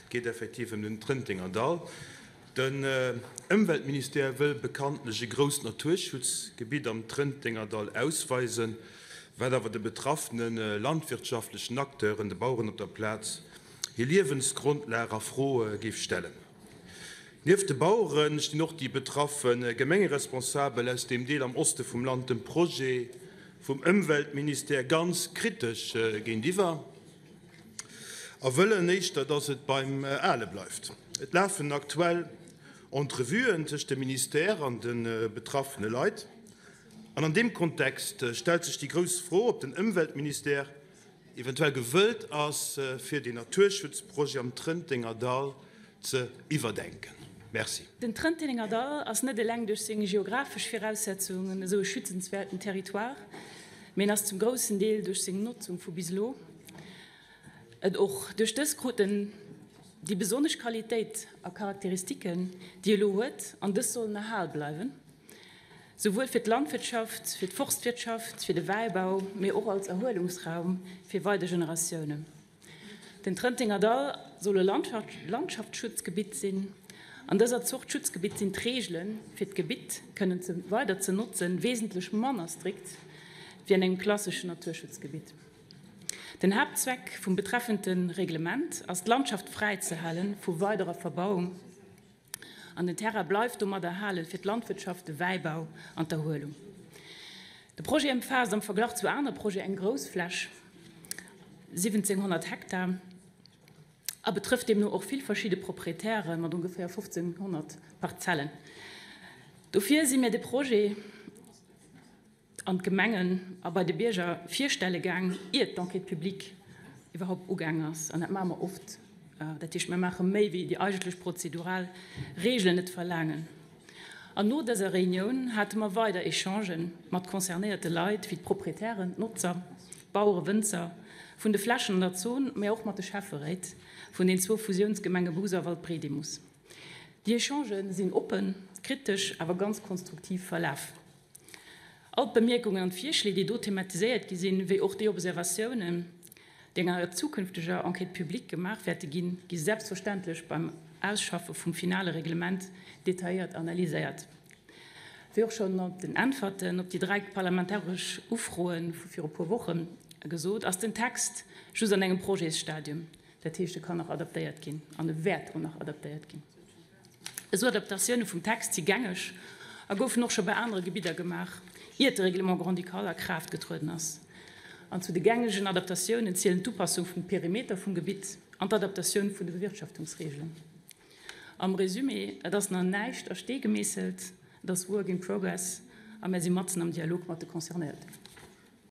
Et geet effektiv ëm den Trëntenger Dall. Den Ëmweltministère wëll bekanntlech e grousst Naturschutzgebitt am Trëntenger Dall ausweisen, wat awer de betraffene landwirtschaftlechen Acteuren, de Baueren op der Plaz, hir Liewensgrondlag a Fro géif stellen. Nieft de Bauere stinn och déi betraffe Gemengeresponsabel aus deem Deel am Oste vum Land dem Projet vum Ëmweltministère ganz kritesch géintiwwer a wëllen éischter, datt et beim Ale bleift. Et lafen aktuell Entrevuen tëscht dem Ministère an de betraffene Leit. An an deem Kontext stellt sech déi grouss Fro, ob den Ëmweltministère eventuell gewëllt ass, fir den Naturschutzprojet am Trëntenger Dall ze iwwerdenken. Merci. Den Trëntenger Dall ass net eleng duerch seng geographesch Viraussetzungen esou e schützenswäerten Territoire, mee en ass zum groussen Deel duerch seng Notzung vu bis elo et och. Duerch dës krut en déi besonnesch Qualitéit a Charakteristiken, déi e lo huet, an dës sollen erhal bleiwen. Souwuel fir d'Landwirtschaft, fir d'Forstwirtschaft, fir de Wäibau, mee och als Erhuelungsraum fir weider Generatiounen. Den Trëntenger Dall soll e Landschaftsschutzgebitt sinn. An dëser Zort Schutzgebitt sinn d'Reegelen, fir d'Gebitt kënnen ze weider ze notzen, wesentlech manner strikt wéi an engem klasseschen Naturschutzgebitt. Den Haaptzweck vum betreffende Reglement ass, d'Landschaft fräizehale vu weiderer Verbauung. An den Terrain bleift domat erhalen fir d'Landwirtschaft, de Wäibau an d'Erhuelung. De Projet ëmfaasst am Verglach zu anere Projeten eng grouss Fläch, 1.700 Hektar, a betrëfft deemno och vill verschidde Proprietäre mat ongeféier 1.500 Parzellen. Dofir si mir de Projet an d'Gemengen a bei de Bierger virstelle gaang, iert d'Enquête publique iwwerhaupt ugaang ass. An dat maache mer oft. Dat heescht, mir maache méi, wéi déi eigentlech prozedural Regeln et verlaangen. An no dëser Reunioun hate mer weider Echangë mat concernéierte Leit, wéi d'Proprietären, d'Notzer, d'Bauere, Wënzer vun de Flächen an der Zon, mä och mat de Schäfferéit vun den zwou Fusiounsgemenge Bous a Waldbredimus. Déi Echangë sinn oppen, kritesch, awer ganz konstruktiv verlaf. All d'Bemierkungen an d'Virschléi, déi do thematiséiert gi sinn, wéi och déi Observatiounen, déi an enger zukünfteger Enquête publique gemaach wäerte ginn, gi selbstverständlech beim Ausschaffe vum finale Reglement detailléiert analyséiert. Wéi och schonn an den Äntwerten op déi 3 parlamentaresch Ufroe vu viru puer Woche gesot, ass den Text just an engem Projetsstadium. Dat heescht, e kann nach adaptéiert ginn an e wäert och nach adaptéiert ginn. Esou Adaptatioune vum Text si gängeg a goufen och scho bei anere Gebidder gemaach, iert de Règlement grand-ducal a Kraaft getrueden ass. An zu de gängegen Adaptatiounen zielen d'Upassung vum Perimeter vum Gebitt an d'Adaptatioun vun de Bewirtschaftungsreegelen. Am Résumé, et ass nach näischt a Stee gemeesselt, et ass work in progress a mär si matzen am Dialog mat de Concernéierten.